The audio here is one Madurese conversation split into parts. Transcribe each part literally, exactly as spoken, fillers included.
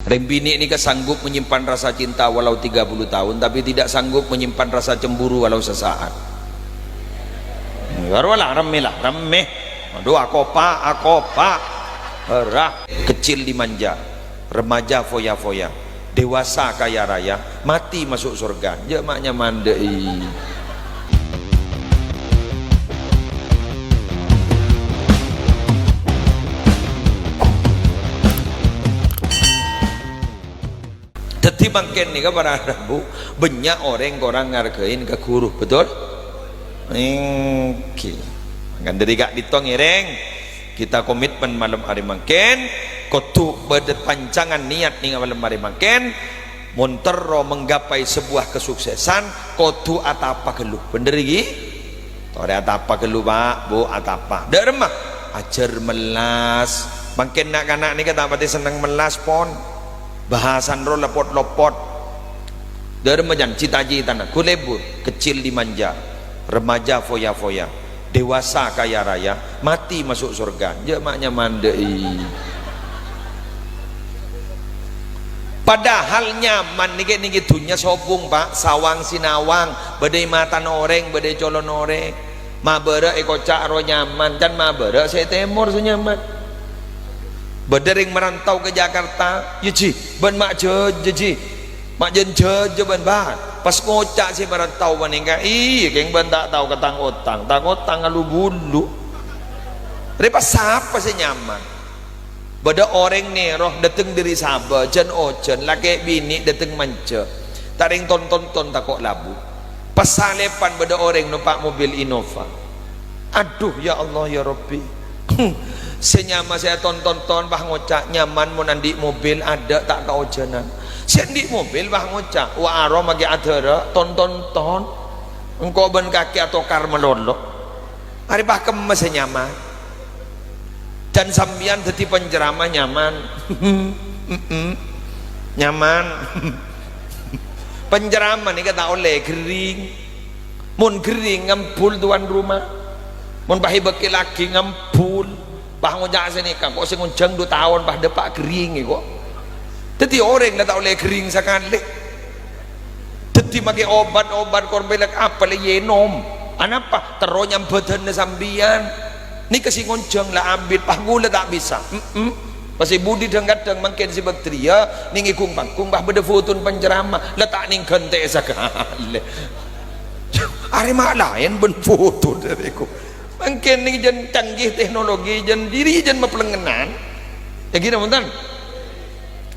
Rèng binè' nèka sanggup menyimpan rasa cinta walau tiga puluh tahun, tapi tidak sanggup menyimpan rasa cemburu walau sesaat. Bârâ la, remmè la, remmè. Aduh, akopa', akopa'. Èrah. Kecil dimanja, remaja foya-foya, dewasa kaya raya, mati masuk surga. Jhâ' ma' nyaman dâ'i. Dhâddhi mangkèn nèka para rabu, bânnya' orèng korang ngargain ka ghuru, betul? Èngghi. Mangkana dhâri ka'dinto ngèrèng, kita komitmen malem arè mangkèn, kodhu bâdâ pancangan niat nèng malem arè mangkèn, mon terro menggapai sebuah kesuksesan, kodhu atapa ghâllu. Bhender ghi? Torè atapa ghâllu, Pa', Bu, atapa. Dâ' remma? Ajhâr mellas. Mangkèn na'-kana' nèka ta' patè senneng mellas, pon. Bahasan ro lopot-lopot. Dâ' remma jân cita-citana, ghulâ lebur, kecil dimanja, remaja foya-foya, dewasa kaya raya, mati masuk surga. Jhâ' ma' nyaman dâ'i. Padahal nyaman nèkè, nèkè dhunnya sobung, Pa', sawang sinawang, bâdâ è matana orèng, bâdâ è colona orèng. Mabârâ' èkoca' ro nyaman, can mabârâ' sè tèmor sè nyaman. Bâdâ rèng marantau ka Jakarta, "Yâ, Ji, bân ma' jâjâ, Ji. Ma' jân jâjâ bân, bân." Pas ngoca' sè marantau panèka, "Iyâ, kèng bân ta' tao ka tang otang. Tang otang alu-bulu." Rè pas sapa sè nyaman? Bâdâ orèng nèro dâteng dâri sabâ, jân-ojân, lakè' binè' dâteng manja. Ta' rèng ton-tonton tako' labu. Pas salèpan bâdâ orèng nompa' mobil Innova. Adhu, ya Allah, ya Rabbi. Sè nyama sè ton-tonton, pas ngoca', "Nyaman mon andi' mobil, adâ' ta' kaojhânan." Sè andi' mobil, pas ngoca', "Wa, aro maghi adhârâ, ton-tonton. Engko' bân kakè atokar malolo." Arè pas kemma sè nyaman. Can sampèyan dhâddhi penceramah nyaman. Mm-mm. Nyaman. Penceramah nèka ta' ollè ghering. Mon ghering, ngambul tuan rumah. Mon pas èbâkkèlaghi, ngambul. Pas ngoca' sè nèka, kok sè ngonjhâng du taon, pas dâpa' ghering, kok. Dhâddhi orèng la ta' ollè ghering sakalè. Dhâddhi makè obat-obat korpelek apa la ènom. Anapa? Terro nyambhâdhânna sampèyan. Nèka sè ngonjhâng la abit, pas ghulâ ta' bisa. Mm-mm. Pas è budi dhâng-kadhâng mangkèn sè bâktèya, nèng è ghung-pangghung, pas bâdâ fotona penceramah. La ta' nèng ghântè'è sakalè. Arè ma' laèn bân foto dâri ku. Mangkèn nèng jân canggih teknologi, jân diri jân maplengngan. Yâ ghi, bhunten?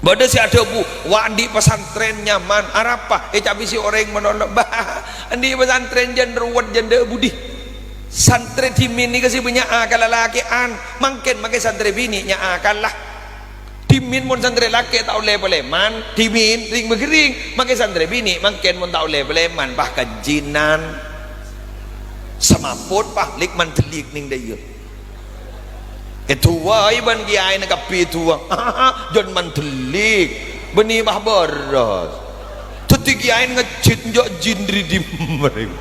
Bâdâ sè adhâbu, "Wa, andi' pesantren nyaman." Arapa? Ècabisi orèng malolo. Bah, andi' pesantren jân ruwet, jân dâ' budi. Santrè dhimèn nèka sè bânnya' akalla lakè'an. Mangkèn makè santrè binè' nya' akalla. Dhimèn mon santrè lakè' ta' ollè palèman, dhimèn rèng maghâring. Makè santrè binè' mangkèn mon ta' ollè palèman, bah kanjinan. Samapot, bah, lèk mandhellèk nèng dâ' iyâ. Èdu'aè bân kèyaèna kabbhi du'a. Jân mandhellèk. Bânnè bâ' bârâs. Dhâddhi kèyaèna ngejjhit, "Enjâ' jin dâri dimma rèng?"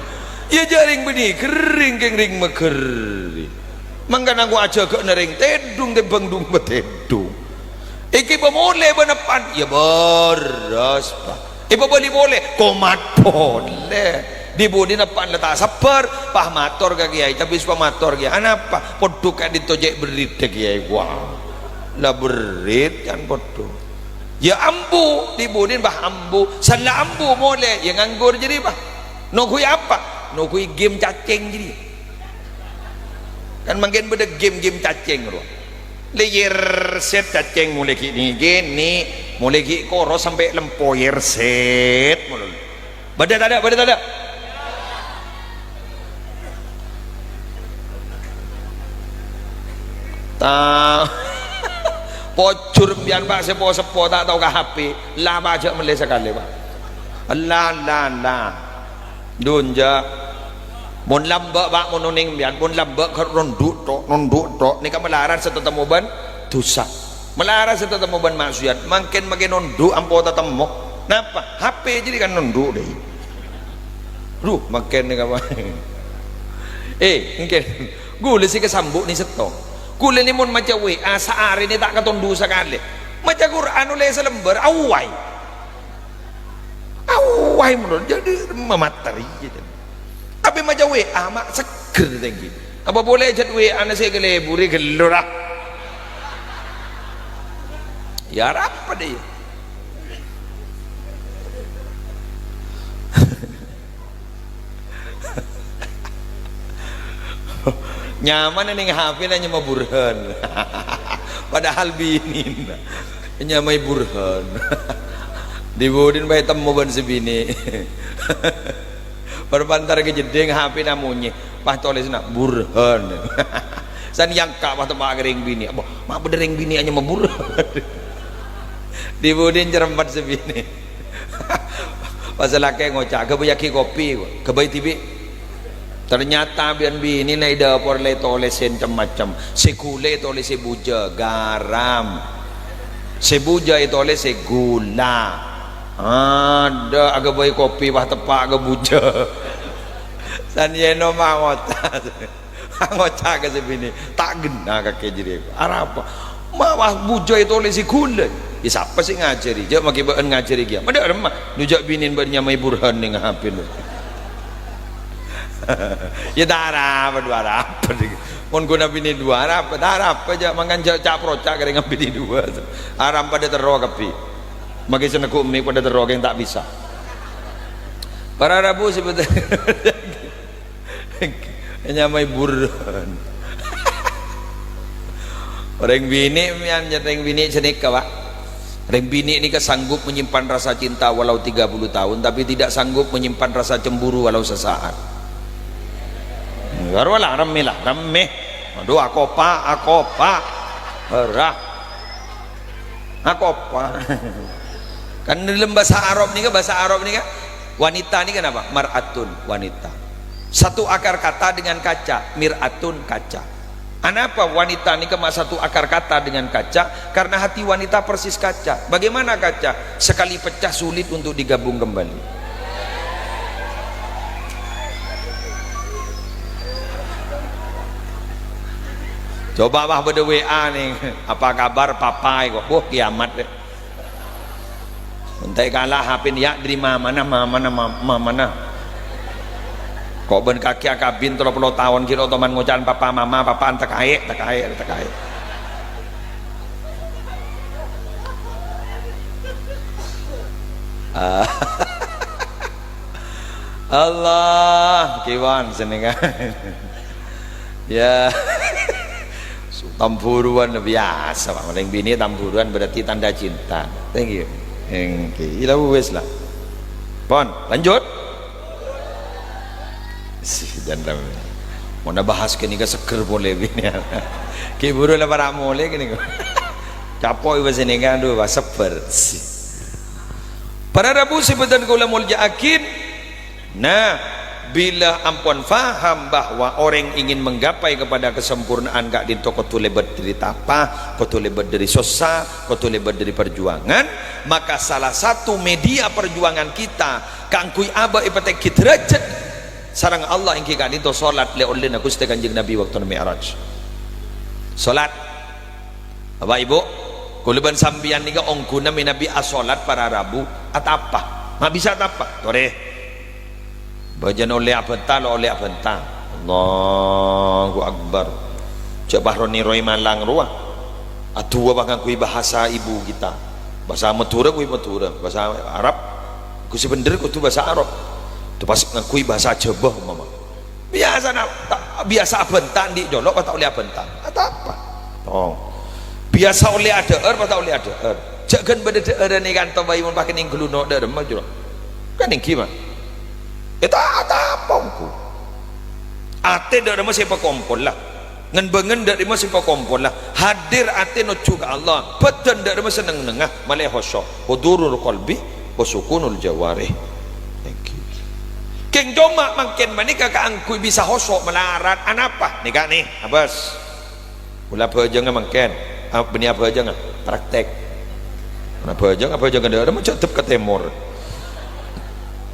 Yâ jhâ' rèng bânnè ghâring kèng rèng maghâring. Mangkana engko' ajâgâ'âna rèng tèdung tèmbhâng dumba tèdung. Èkè pamolè bân eppa'na, yâ bârâs, Pak. Èpabâli polè, komat polè. Di-budina pan la ta' sabbhâr, pas mator ka kèyaè, tapè sè pamator kèyaè. Anapa? Poddhu ka'dinto cè' berrit dâ' kèyaè, wah. La berrit kan poddhu. Yâ ambu, di-budina pas ambu. San la ambu molè, yâ nganggur jârèya, Pak. Noghuwi apa? Noghuwi game cacèng jârèya. Kan mangkèn bâdâ game-game cacèng rowa. Lèyèr sèt cacèng molè ghi' nè-, ghi' nè-, molè ghi' koro sampè' lempo yèr sèt molo. Bâdâ tadâ', bâdâ tadâ'? Ta-, pojhur empèyan, Pak, seppo-seppo ta' tao ka H P. La, Pak, jhâ' mellè sakalè, Pak. La, la, la. Dunja. Mon lambâ', Pak, mon onèng empèyan, mon lambâ' ghâr nondhu' tok, nondhu' tok, nèka malarat sè tatemmo bân dhusa. Malarat sè tatemmo bân maksiyat, mangkèn makè nondhu' ampo tatemmo. Napa? H P jârèya kan nondhu' dâi. Duh, mangkèn nèka, Pak. Eh, mangkèn. Ghulâ sè kasambu' nè sèttong. Ghulâ nè mon maca W A saarèna ta' katondhu sakalè. Maca Qur'an ollè salembâr, awway. Awway, menurut jadi mamateri. Tapè maca W A, ma' seggher tèngghi. Apa polè jhât W A-na sè èkaleburi ghâllu, ra? Ya, arapa dâ' iyâ? Nyamana neng H P-na nyama Burhan. Padahal binèna nyamaè Burhan. Dhi-budhina bhâi temmo bân sè binè'. Parpantara ka jeddhing H P-na monyè. Pas tolèsna Burhan. San nyangka pas teppa' ka rèng binè'. Apa, ma' bâdâ rèng binè' nyama Burhan. Dhi-budhina nyerempet sè binè'. Pas lakè ngoca', "Ghâbâyyaghi kopi, ghâbây dhibi'." Ternyata bân binèna è dâpor la ètolès sè cem-macem. Sè ghulâ ètolès sè bujâ, garam. Sè bujâ ètolès sè ghulâ. Adâ', aghâbây kopi, pas teppa' ka bujâ. San yèno ma' ngoca'. Ngoca' ka sè binè', "Ta' ghenna kakè jârèya. Arapa? Ma' pas bujâ ètolès sè ghulâ. Yâ, sapa sè ngajhâri? Jhâ' makè bâ'ân ngajhâri kèya." Padâ remma, nyojhâ' binèna bâ'ân nyamaè Burhan neng H P-na. Yâ, ta' arapa, dhu arapa. Mon ghuna binè' dhu arapa, ta' arapa, jhâ' mangkana jhâ' ca'-proca' ka rèng binè' dhu. Aram padâ terro kabbhi. Makè sè neggu' mik padâ terro, kèng ta' bisa. Para rabu sè bhender. Nyamaè Burhan. Orèng binè', mèyan, rèng binè' sanèka, Pak. Rèng binè' nèka sanggup menyimpan rasa cinta walau tiga puluh tahun, tapi tidak sanggup menyimpan rasa cemburu walau sesaat. Karo la, remmè la, remmè. Adhu, akopa', akopa'. Ora. Akopa'. Kan dâlem bhâsa Arab nèka, bhâsa Arab nèka, wanita nèka napa? Mar'atun, wanita. Satu akar kata dengan kaca, mir'atun, kaca. Anapa wanita nèka ma' satu akar kata dengan kaca? Karena hati wanita persis kaca. Bagaimana kaca? Sekali pecah sulit untuk digabung kembali. Coba, wah, bâdâ W A nèng, "Apa kabar, Papa?" kok. Wuh, kiamat, deh. Èntaè kala H P-na, "Ya', dâri mamana, mamana, ma-, mamana?" Kok bân kakè akabin tello polo taon ghi' lo' toman ngoca'an papa mama, papa, ènta' kaè, ènta' kaè, ènta' kaè. Ah. Allah, kèwan senengan. Ya. Tamburuan biasa, Pak. Malèng binè' tamburuan berarti tanda cinta. Thank you. Thank you. Ila wes lah. Pon, lanjut. Sih, jangan rame. Mau nabahas kene ke seger polè binè'. Ki buru la para' molè kene. Capo' ibu sini kan, aduh, wah, seber. Sih. Para rabu sè bhâdhân kaulâ molja'aghi, nah, bilâ ampon faham bahwa orèng ingin menggapai kepada kesempurnaan ka'dinto kodhu lèbât dâri tapa, kodhu lèbât dâri sossa, kodhu lèbât dâri parjuwangan, maka salah satu media perjuangan kita kaangghuy abâ' èpatèngghi dârâjhât sareng Allah èngghi ka'dinto solat lè-ollèna Ghustè Kanjeng Nabi bâktona Mi'raj. Solat. Bapak Ibu, kaulâ bân sampèyan nèka ongghuna mènabi asolat para rabu, atapa? Ma' bisa atapa? Torè. Bâjâna ollè abhânta, lo' ollè abhânta. Allahu Akbar. Jhâ' pas ro-nèrowè malang rowa. Adu'a pas ngangghuy bahasa ibu kita. Bahasa Madhurâ kuwi Madhurâ, bahasa Arab kuwi sè bhender kodhu bahasa Arab. Itu pas ngangghuy bahasa Jawa umpama. Biyasana ta-, biyasa abhânta andi' jolo' pas ta' ollè abhânta. Atapa? Oh. Biyasa ollè adhâ'âr pas ta' ollè adhâ'âr. Jhâ' ghân bâdâ dhâ'ârân è kanto bhâi mon pakèn èngghâluna dhâ'âr emma jolo'. Kan èngghi, Ma'? È ta-, atapa ongghu. Atè dhâ'âr emma sè èpakompola. Ngen-bângen dhâ'âr emma sè èpakompola. Hadir atè nojjhu ka Allah. Bhâdhân dhâ'âr emma sè neng-ennengnga. Malè khusyu'. Hudurul qalbi wa sukunul jawarih. Thank you. Kèng coma mangkèn panèka kaangghuy bisa khusyu' malarat. Anapa? Nèka nè, abâs. Kaulâ abhâjângnga mangkèn. Ah, bânnè abhâjângnga. Praktek. Nah, abhâjâng, abhâjâng ka dhâ'âr, ma' jhâ' dep ka tèmor.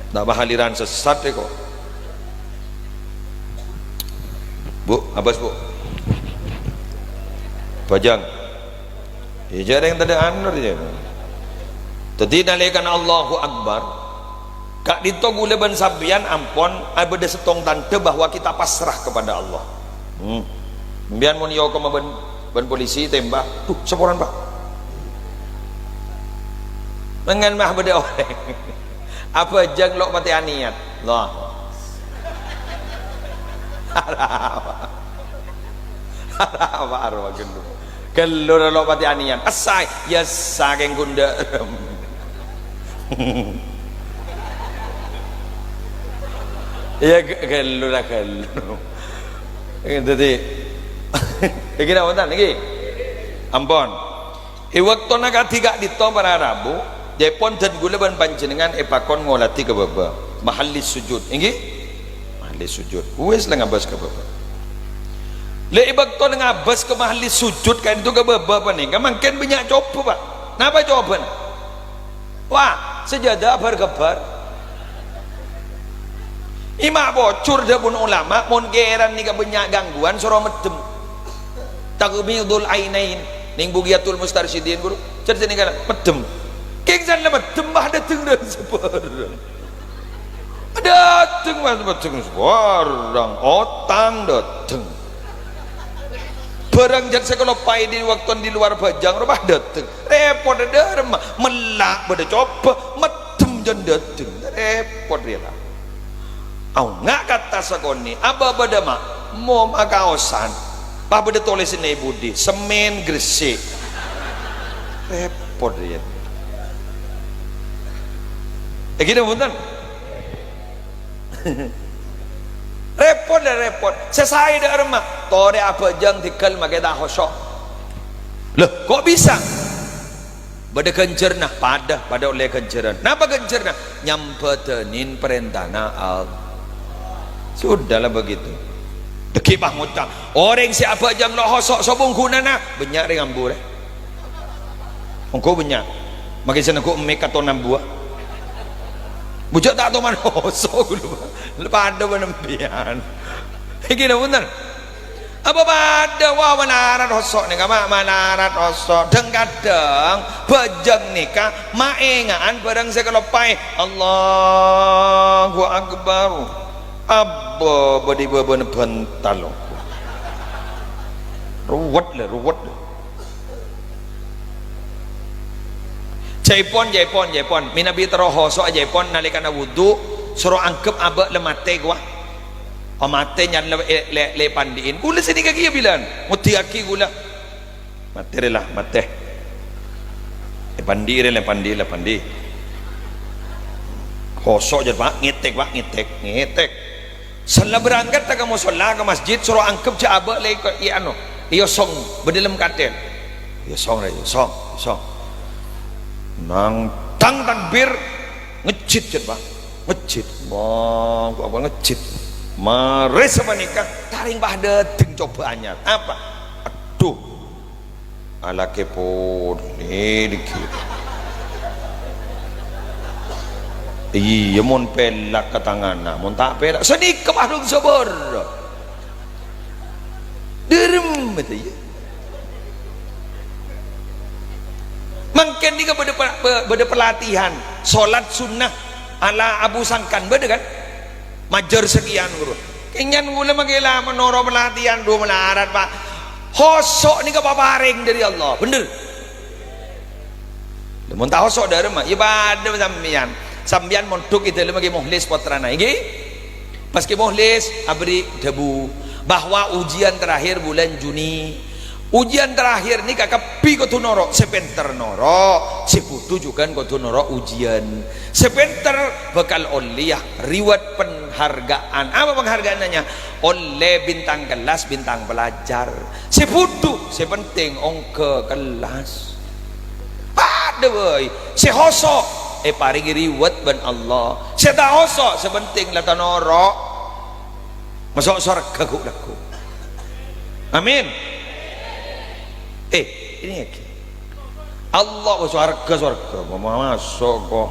Ta' bâ' aliran sessat è ko'. Bu, abâs, Bu. Abhâjâng. Ya, jhâ' rèng tadâ' anu, ya. Dhâddhi, nalèkana Allahu Akbar, ka'dinto ghulâ bân sampèyan ampon abâdâ sèttong tandhâ bahwa kita pasrah kepada Allah. Hmm. Sampèyan mon èokoma bân, bân polisi, tèmbak, "Duh, saporana, Pak." Mangkèn mah bâdâ orèng abhâjâng lo' patè anèyat. Loh. Arapa? Arapa, arapa ghâllu? Ghâllu lo' patè anèyat. Essa, ya essa kèng ghundhâ. Ya, ghâllu la ghâllu. Dhâddhi, iki napa bhunten iki? Ampon. È bâktona kadhi ka'dinto para rabu, jhâ' èpon dân ghulâ bân panjhennengngan èpakon ngoladhi ka bâbâ, mahallis sujud, ènggi? Mahallis sujud. Wis la ngabâs ka bâbâ. Lè, è bâktona ngabâs ka mahallis sujud ka'dinto ka bâbâ panèka, mangkèn bânnya' cobhâ, Pak. Napa cobhâna? Wah, sajâdâ abhâr-ghâbhâr. Ima' pojhur dhâbuna ulama, mon kèran nèka bânnya' gangguan, soro meddhem. Taghmidul ainain, nèng Bughyatul Mustarsyidin, ghuru. Jhâr sè nèka meddhem. Kèng san la meddhem, bâ' dâteng dhâ' sabârâng. Dâteng, Mas, dâteng sabârâng. Otang dâteng. Bârâng jhât sè kaloppaè è bâkto è luar bhâjâng, rowa dâteng. Rèpot, dâ' remma. Mella' bâdâ cobhâ, meddhem jhân dâteng. Rèpot rèya, la. Aonga' kata sakonè', abâ' bâdâ ma', moma kaosan. Pas bâdâ tolèsanna è budi, semmèn gressi'. Rèpot rèya. È ghina bhunten? Rèpot, la, rèpot. Sè saè dâ' remma, torè abhâjâng dhigghâl makè ta' khosyo'. Loh, kok bisa? Bâdâ ghânjhârânna, padâ, padâ ollè ghânjhârân. Napa ghânjhârânna? Nyambhâdhânin parèntana Allah. Sudahlah begitu. Dhâggi' pas ngoca', orèng sè abhâjâng lo' khosyo' sobung ghunana, bânnya' rèng ambu rè. Ongghu bânnya'. Makè sè nèngghu mik katon ambuwâ. Bujâ' ta' toman khosyo' ghulâ. Padâ bân empèyan. È ghina bhunten? Apa padâ, wa, malarat khosyo' nèka, ma', malarat khosyo'. Dhâng-kadhâng bhâjâng nèka maènga'an bhârâng sè kaloppaè. Allahu Akbar. Abâ' bâdâ è bâbâna bhântal, ongghu. Ruwet, la, ruwet, la. Jhâ' èpon, jhâ' èpon, jhâ' èpon. Mènabi terro khosyo', jhâ' èpon, nalèkana wudu, soro angghep abâ' la matè, kowa. Oh, matè nyarè la, è, la, la èpandi'in. Ghulâ sè nèka kèya bilân. Ngoddhiyâghi ghulâ. Matè rè la, matè. Èpandi'i rè la, èpandi'i, la èpandi'i. Khosyo' jhâ', Pak. Ngètèk, Pak. Ngètèk. Ngètèk. Sella berangkat ka mosolla, ka masjid, soro angghep jhâ' abâ' la èko-, è anu, èosong, bâdâ è dâlem kathèl. Èosong, rè, èosong, èosong. Nangtang takbir, ngejjit, jhât, Pak. Ngejjit. Allahu Akbar, ngejjit. Marè sapanèka, tarèng pas dâteng cobhâ anyar. Apa? Adhu. Alakè polè, dhâggi'. Iyâ, mon pèlak ka tangana, mon ta' pèlak, sanèka padung sabâr. Dârem, bhâto, iyâ. Mangkèn nèka bâdâ pe-, pe-, bâdâ pelatihan, solat sunnah ala Abu Sangkan, bâdâ, kan? Majâr sakèyan, ghuru. Kènyan ghulâ makè la noro' pelatihan, dhu malarat, Pak. Khosyo' nèka paparèng dâri Allah, bhender. Mon ta' khosyo' dâremma, iyâ padâ sampèyan. Sampèyan mondhuk è dâlemma Kè Mukhlis pottrana, ènggi? Pas Kè Mukhlis aberri' dhâbu bahwa ujian terakhir bulan Juni. Ujian terakhir nèka kabbhi kodhu noro', sè pènter noro', sè budhu jhughân kodhu noro' ujian. Sè pènter bhâkal ollèya reward, penghargaan. Apa penghargaannya? Ollè bintang kelas, bintang pelajar. Sè budhu, sè penting ongghâ kellas. Padâ bhâi, sè khosyo' èparèngè reward bân Allah. Sè ta' khosyo', sè penting la ta' noro'. Maso' sowarghâ ghu'-lagghu'. Amin. Eh, ini lagi. Allah, oh, sowarghâ, sowarghâ. Ma-, ma-, maso' kok.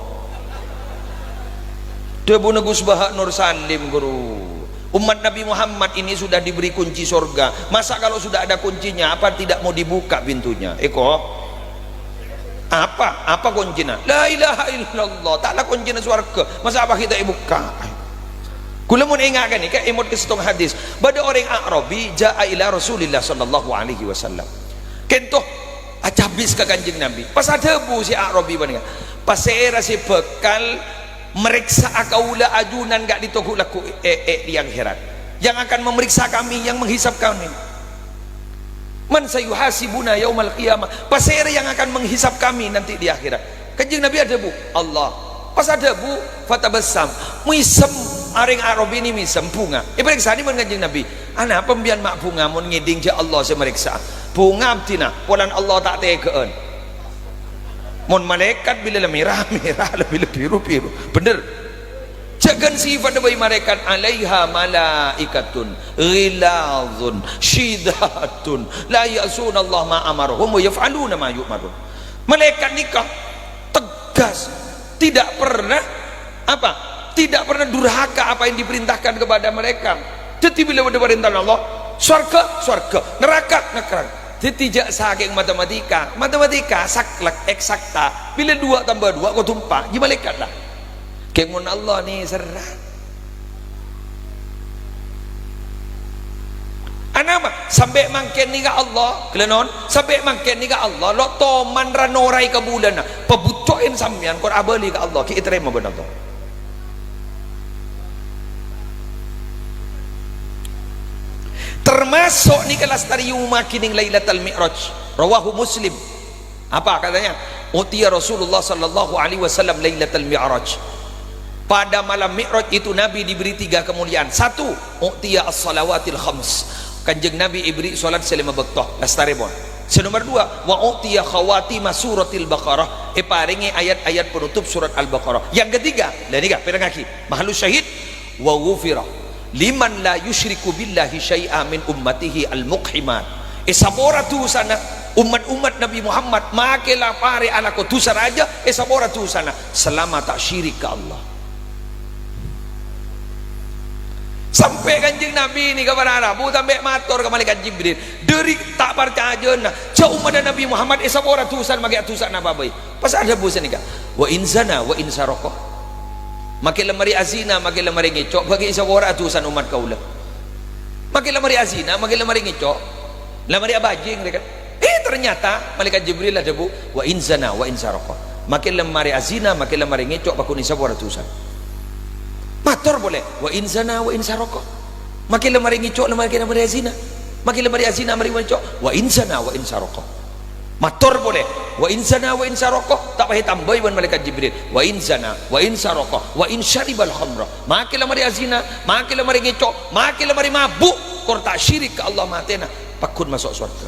Dhâbuna Gus Baha Nur Salim, ghuru. Umat Nabi Muhammad ini sudah diberi kunci sorga. Masa kalau sudah ada kuncinya, apa tidak mau dibuka pintunya? Èko. Apa? Apa koncèna? La ilaha illallah. Ta'ala koncèna sowarghâ. Masa' apa ghi' ta' èbukka'? Kaulâ mon enga' ghânèka, èmot ka sèttong hadis. Bâdâ orèng A'rabi, ja'a ila Rasulillah sallallahu alaihi wasallam. Ka'dinto acabis ka Kanjeng Nabi. Pas adhâbu sè A'rabi panèka, "Pasèra sè bhâkal marèksa'a kaulâ ajunan ka'dinto ghu' lagghu' è, è, è, di akhirat? Yang akan memeriksa kami, yang menghisab kami?" "Man sayuhasibuna yaumal qiyamah?" Pasèra yang akan menghisab kami nanti di akhirat? Kanjeng Nabi adhâbu, "Allah." Pas adhâbu, fatabassam. Mèsem, orèng A'rabi nè mèsem, bhunga. Èparèksanè bân Kanjeng Nabi, "Anapa sampèyan ma' bhunga mon ngèdhing jâ' Allah sè marèksa?" "Bhunga abdhina, polana Allah ta' tèghâ'ân. Mon malaèkat bilâ la mèra, mèra, la bilâ bhiru, bhiru." Bhender. Jâ' ghân sèfatta bhâi malaèkat, "Alaiha malaikatun ghilazun syidadun la ya'sunallaha ma amarahum wa yaf'aluna ma yu'marun." Malaèkat nèka tegas, tidak pernah apa? Tidak pernah durhaka apa yang diperintahkan kepada mereka. Dhâddhi bilâ bâdâ parèntana Allah, sowarghâ, sowarghâ, naraka, naraka. Dhâddhi jâ' sakèng matematika, matematika saklek, eksakta, bilâ dua tambah dua kodhu empat, jiyâ malaèkat la. Kèng mon Allah nè serra. Anapa? Sampè' mangkèn nèka Allah, ghellâ' non, sampè' mangkèn nèka Allah, lo' toman ra-noraè ka bulâna, pabhucco'èn sampèyan, kor abâli ka Allah, ghi' ètarèma bân Allah. Termasuk nèka lastarè èomongaghi neng Lailatul Mi'raj. Rawahu Muslim. Apa katanya? "Utiya Rasulullah sallallahu alaihi wasallam lailatal mi'raj." Pada malam Mi'raj itu Nabi diberi tiga kemuliaan. Satu, utiya as-salawatil khams. Kanjeng Nabi èberri' salat sè lèma bâkto. Lastarè pon. Sè nomor dua, wa utiya khawatima suratil Baqarah. Èparèngè ayat-ayat penutup surat Al-Baqarah. Yang ketiga, la nèka, pèrengngaghi. Mahallu syahid, "Wa ghufira liman la yusyriku billahi syai'a min ummatihi al-muqhimat." Èsapora dhusana ommat-ommat Nabi Muhammad, make la parè alako dhusa rajâ, èsapora dhusana, salama ta' syirik ka Allah. Sampè' Kanjeng Nabi nèka para rabu sampè' mator ka Malaikat Jibril, dhâri ta' parcajâna, jâ' ommadda Nabi Muhammad èsapora dhusana make dhusana apa bhâi. Pas adhâbu sanèka, "Wa in zana wa in saraqa." Make la marè azina, make la marè ngèco', bâ' ghi' èsapora dhusana ommat kaulâ. Make la marè azina, make la marè ngèco', la marè abâjing, rè kan. Eh, ternyata Malaikat Jibril adhâbu, "Wa in zana wa in saraqa." Make la marè azina, make la marè ngèco', pagghun èsapora dhusana. Mator polè, "Wa in zana wa in saraqa." Make la marè ngèco', la make la marè azina. Make la marè azina, marè ngèco', "Wa in zana wa in saraqa." Mator polè, "Wa in zana wa in saraqa," ta' pas ètambâi bân Malaikat Jibril. "Wa in zana, wa in saraqa, wa in syaribal khamra." Make la marè azina, make la marè ngèco', make la marè mabu', kor ta' syirik ka Allah matèna, pagghun maso' sowarghâ.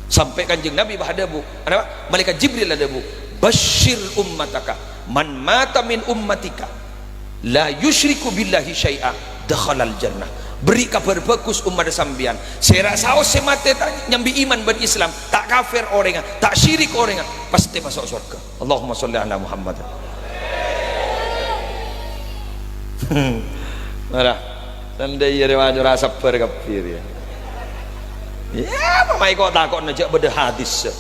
Sampè' Kanjeng Nabi bâ' adhâbu, anapa? Malaikat Jibril adhâbu, "Basyir ummataka, man mata min ummatika la yusyriku billahi syai'a, dakhalal jannah." Berri' kabhâr bhâghus ommadda sampèyan. Sèra saos sè matè ta' nyambi iman bân Islam, ta' kafir orèngnga, ta' syirik orèngnga, pastè maso' sowarghâ. Allahumma sholli ala Muhammad. Mara, sandai ya rewaju rasa sabbhâr kabbhi ya. Ya, apa mai kok tako'na jâ' bâdâ hadis.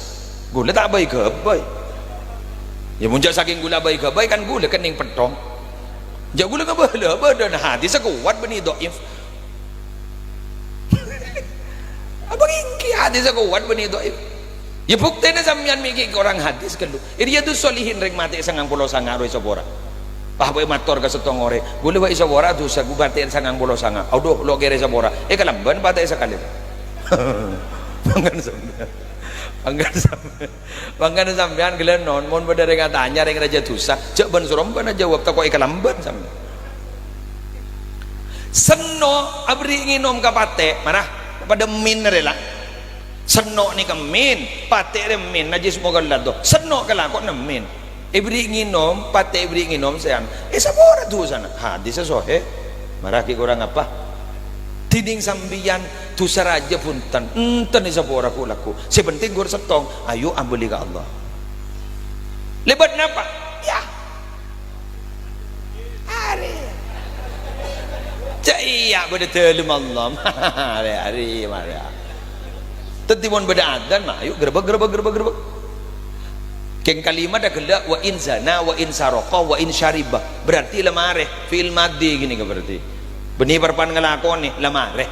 Ghulâ ta' bhâi-ghâbây. Ya, mon jâ' sakèng ghulâ bhâi-ghâbây, kan ghulâ kennèng pettong. Jâ' ghulâ ngabâlâ bâdâna hadis kowat bânnè dhaif. Apa ènggi hadis kowat bânnè dhaif? Ya, buktèna sampèyan mè' ghi' korang hadis ghâllu. È Riyadus Shalihin rèng matè sangang polo sanga rowa èsapora. Pas bhâi mator ka sèttong orèng, "Ghulâ bhâi èsapora dhusa, ghulâ matè sangang polo sanga." "Adhu, lo' kèra èsapora." Èkalambân patè sakalè. Mangkana sampèyan. Mangkana sampèyan. Mangkana sampèyan ghellâ' non, mon bâdâ rèng atanya, rèng rajâ dhusa, jâ' bân-sorombân ajâwâb, tako' èkalambân sampèyan. Senno' aberri' ngènom ka patè', mara padâ min rè la. Senno' nèka min, patè' rè min, najis mughalladhah. Senno' kalakowanna min. Èberri' ngènom, patè' èberri' ngènom, sèyan. Èsapora dhusana. Hadis sahih. Mara ghi' korang apa? Dhinèng sampèyan dhusa rajâ bhunten. Enten èsapora ghu'-lagghu'. Sè penting ghun sèttong, ayo abâli ka Allah. Lèbât napa? Ya. Arè. Cè' iyâ bâdâ dâlem Allah. Arè, arè, mara. Dhâddhi mon bâdâ adzan, ma' ayo grebek, grebek, grebek, grebek. Kèng kalimatta ghellâ', "Wa in zana, wa in saraqa, wa in syariba." Berarti la marè, fi'il madhi ghânèka berarti. Bânnè parappa'na ngalakonè, la marè.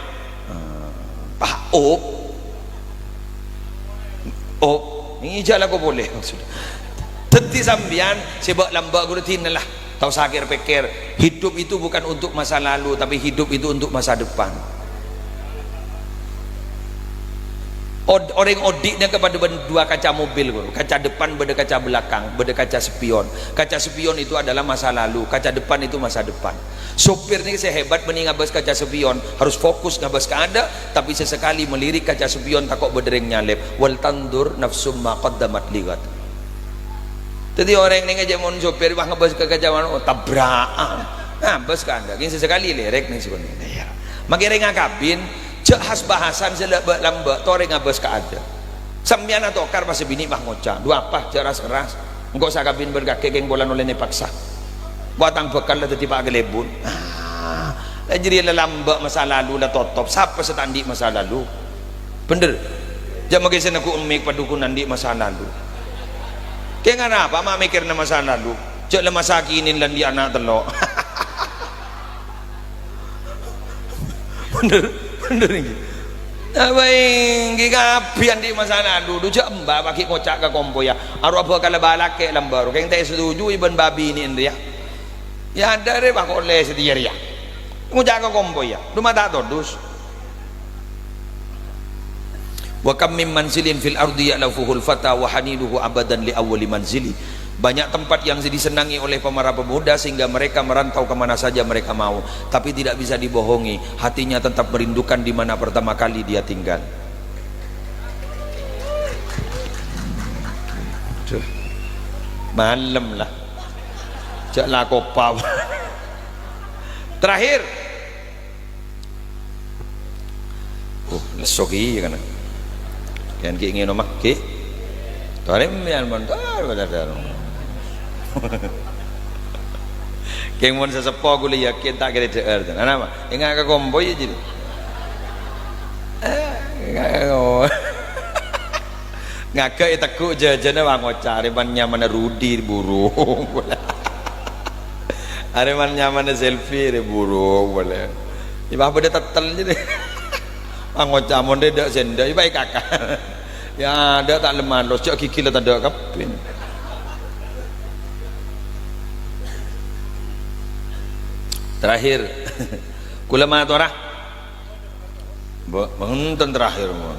Pas, op. Op. Iyâ, jhâ' lako polè, maksudnya. Dhâddhi sampèyan sè bâ' lambâ' ghuru dinah la. Ta' osa kèr-pèkkèr. Hidup itu bukan untuk masa lalu, tapi hidup itu untuk masa depan. Od-, orèng odi' nèka padâ bân dua kaca mobil, ghuru. Kaca depan bâdâ kaca belakang, bâdâ kaca spion. Kaca spion itu adalah masa lalu, kaca depan itu masa depan. Sopir nèka sè hebat bânnè ngabâs kaca spion, harus fokus ngabâs ka adâ', tapè sesekali melirik kaca spion tako' bâdâ rèng nyalèp. "Wal tanzur nafsum ma qaddamat lighad." Dhâddhi orèng nèka jhâ' mon sopir pas ngabâs ka kaca mano, tabra'an. Ngabâs ka adâ', kèng sesekali lèrèk nèng sè bânnè. Iyâ. Makè rèng akabin, jhâ' has-bahasan sè lambâ'-lambâ', torè ngabâs ka adâ'. Sampèyan atokar pas sè binè' pas ngoca', "Dhu apa, jhâ' ras-keras. Engko' sakabin bân kakè kèng polana ollèna èpaksa. Engko' tang bhâkal la dhâddhi pa' kalèbun." Ah, la jârèya la lambâ' masa lalu la totop. Sapa sè ta' andi' masa lalu? Bhender. Jhâ' makè sè neggu' emmik padhukunan andi' masa lalu. Kèng arapa ma' mèkkèrna masa lalu? Jhâ' la masa kini la andi' ana' tello'. Bhender, bhender èngghi. Apa èngghi kabbhi andi' masa lalu? Dhu jhâ' emba' paghi' ngoca' ka kompoyya. Arowa bhâkal abâlâ kè lambâ' ro. Kèng ta' èsetujui bân bâbinè'en rèya. Iyâ, adâ' rè, pas kok lè satèya rèya. Ngoca' ka kompoyya. Dhu ma' ta' todus. "Wa kam min manzilin fil ardi ya'lafuhul fata wa haninuhu abadan li awwali manzili." Banyak tempat yang disenangi oleh para pemuda sehingga mereka merantau ke mana saja mereka mau. Tapi tidak bisa dibohongi, hatinya tetap merindukan di mana pertama kali dia tinggal. Aduh. Malem la. Jhâ' lako pa-, Terakhir. Oh, lesso kèya kana. Kèng ghi' ngènom, Ki. Torè mèyan mon, ah, bener. Kèng mon saseppo ghulâ yakin ta' kèra dhâ'âr, to. Ana, Ma? Enga' ka kompoyya, jârèya. Eh, enga' ka kompoyya. Ngaghâ' ètegghu' jhâjhâna, wah, ngoca', "Arè man nyamana Rudi, burung." Arè man nyamana Selfie, arè burung, polè. Yâ, pas bâdâ tettel, jârèya. Wah, ngoca' mon dâ' sèndâ', yâ, pas èkaka. Yâ, dâ' ta' lem malos, jhâ' ghighi la tadâ' kabbhi. Terakhir, kaulâ matora. Bo-, bhunten terakhir, mon.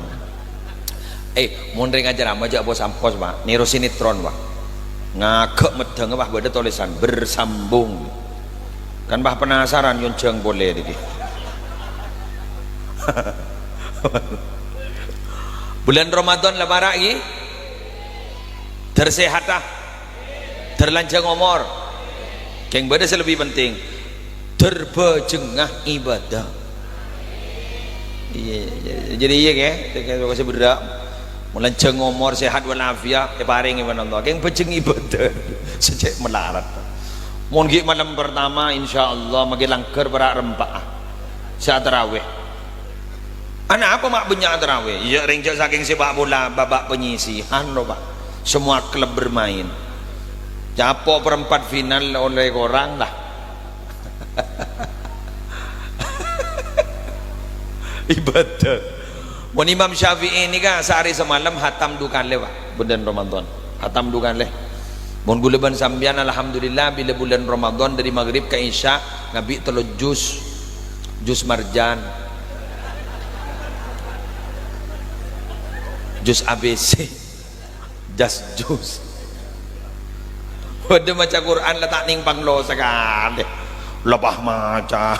Eh, mon rèng acara ma' jhâ' pos-ampos, Pak. Nèro sinetron, Pak. Ngaghâ' meddhângnga, Pak, bâdâ tolèsan bersambung. Kan, Pak, penasaran, nyonjhâng polè nèkè. Bulân Ramadan la para', ghi? Dâr sèhata. Dâr lanjhâng omor. Kèng bâdâ sè lebbi penting. Dâr bhâjhengnga ibadah. Iyâ, iyâ, jadi iyâ, kè, kè, kè, sè berrâ'. Mon lanjhâng omor, sehat walafiat, èparèngè bân Allah. Kèng bhâjheng ibadah. Sè cè' malarat. Mon ghi' malem pertama, insyaallah, maghi langghâr para' rempa'. Sè atarawè. Anapa ma' bânnya' tarawè? Iyâ, rèng jhâ' sakèng sepak bola, babak penyisihan, lho, Pak. Semua klub bermain. Capo' perempat final oleh korang, lah. Ibadah. Mon Imam Syafi'i nèka saarè samalem hatam du kalè, Pak. Bulân Ramadan. Hatam du kalè. Mon ghulâ bân sampèyan, alhamdulillah, bilâ bulân Ramadan dâri maghrib ka isya, ngabi' tello juz. Juz Marjan. Juz A B C. Jas juz. Bâdâ maca Qur'an la ta' nèng panglo sakalè. Lebah maca.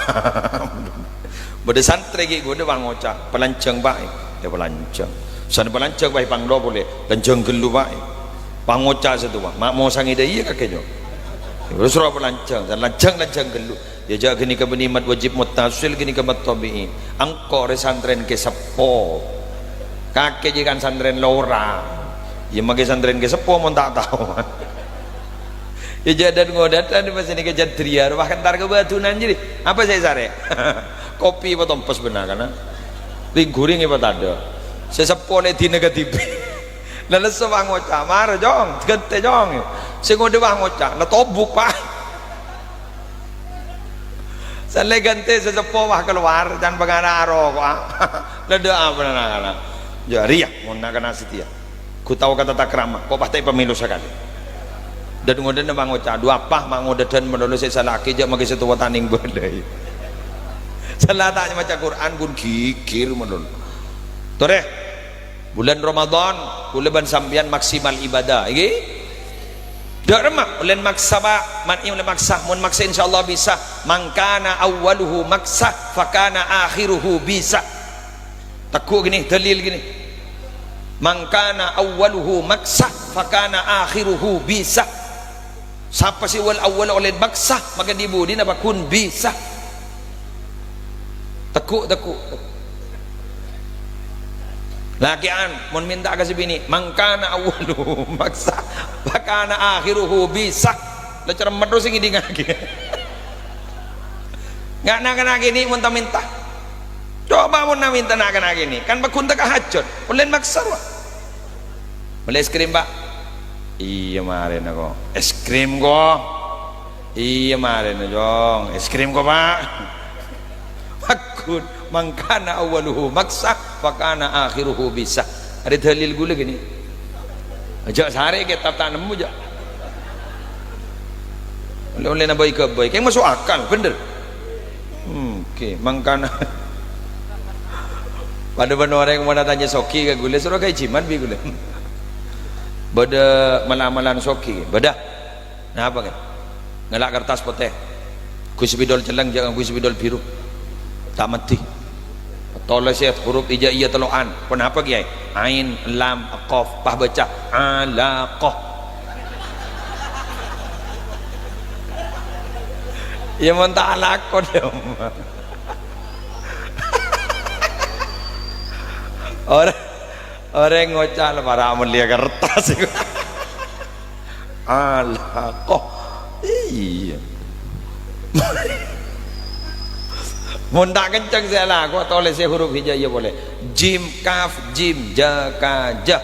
Bâdâ santrè ghi' ghulâ pangoca', "Palanjhâng, Pak." Yâ, palanjhâng. San palanjhâng, Pak, panglo polè. Lanjhâng ghâllu, Pak. Pangoca' sè towa, "Ma' mosangè dâ' iyâ kakè, Nyo." Terros ro palanjhâng, san lanjhâng, lanjhâng ghâllu. Yâ, jhâ' ghânèka bânnè mat wajib muttasil, ghânèka mat tabi'i. Engko' rè santrèn kè seppo. Kakè jhâ' kan santrèn lora. Yâ, maghi santrèn kè seppo mon ta' tao. Yâ, jhâ' dâ' ngodâdhân pas nèka jhâ' dâriyâ, rowa kentar ka bâdunna jârèya. Apa sè èsarè? Kopi apa tompes bânnè kana? Ring-ghuring apa tadâ'? Sè seppo lè dina kadhibi'. La lesso, Pak, ngoca', "Mara, Cong, ghântè, Cong." Sè ngodâ, Pak, ngoca', "La tobuk, Pak." Sè la èghântè sè seppo, Pak, kalowar, can pangara aroko'a. La dâ' apa na'-kana'? Jâ' rèya, mon na'-kana' satèya. Ghu tao ka tata krama, ko' patè pamèlo sakalè. Dâ' ngodâna, Pak, ngoca', "Dhu apa, Pak, ngodâdhân malolo sè èsala'aghi, jâ' maghi sè towa ta' nèng bâlâi." Sala ta' maca Qur'an, ghun ghighir malolo. Torè. Bulân Ramadan, kaulâ bân sampèyan maksimal ibadah, ènggi? Dâ' remma, olèn maksa, Pak. Man-, olèn maksa, mon maksa, insyaallah bisa. "Man kana awwaluhu maksa, fa kana akhiruhu bisa." Tegghu' ghini, dalil ghini. "Man kana awwaluhu maksa, fa kana akhiruhu bisa." Sapa sè wal-awwal olèn maksa, maka dhi-budhina bhâghun bisa. Tegghu', tegghu', tegghu'. Lakè'an, mon mènta ka sè binè', "Man kana awwaluhu maksa, fa kana akhiruhu bisa." La cermet terros sè ngèdingngaghi. Nga' na'-kana' kènè' mon ta' mènta. Coba mon na' mènta na'-kana' kènè', kan bhâghun tekka hajhât, olèn maksa rowa. "Mellè es krim, Pak?" "Iyâ, marèna, ko'." "Es krim, ko'?" "Iyâ, marèna, Cong. Es krim, ko', Pak." Bhâghun, "Man kana awwaluhu maksa, fa kana akhiruhu bisa." Arèya dalil kaulâ ghini. Jâ' sarè kètab ta' nemmo, jâ'. Olè-olèna bhâi-ghâbây. Kèng maso' akal, bhender. Hmm, oke, mangkana. Padâ bân orèng mon atanya soghi ka ghulâ, soro ghâbây jimat bi' ghulâ. Bâdâ mal-amalan soghi, bâdâ. Napa, kan? Ngala' kertas potè. Ghu spidol celleng, jâ' ngangghuy spidol biru. Ta' maddhi. Tolèsè hurup hijaiyah tello'an. Ponapa, Kèyaè? Ain, lam, qaf. Pas bâca, alaqah. Iyâ, mon ta' alaqah, yâ. Orèng, orèng ngoca' la para' mellèya kertas. Alaqah. Iyâ. Mon ta' kencèng sè alaqah, tolèsè hurup hijaiyah polè. Jim, kaf, jim, ja, ka, ja.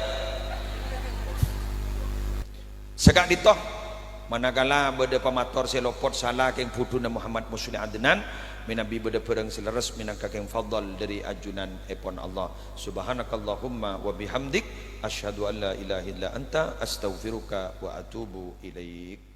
Saka'dinto, manakala bâdâ pamator sè lopot sala kèng budhuna Muhammad Musleh Adnan, mènabi bâdâ bhârâng sè lerres mènangka kèng fadhal dâri ajunanèpon Allah. Subhanakallahumma wa bihamdik, asyhadu an la ilaha illa anta, astaghfiruka wa atubu ilaik.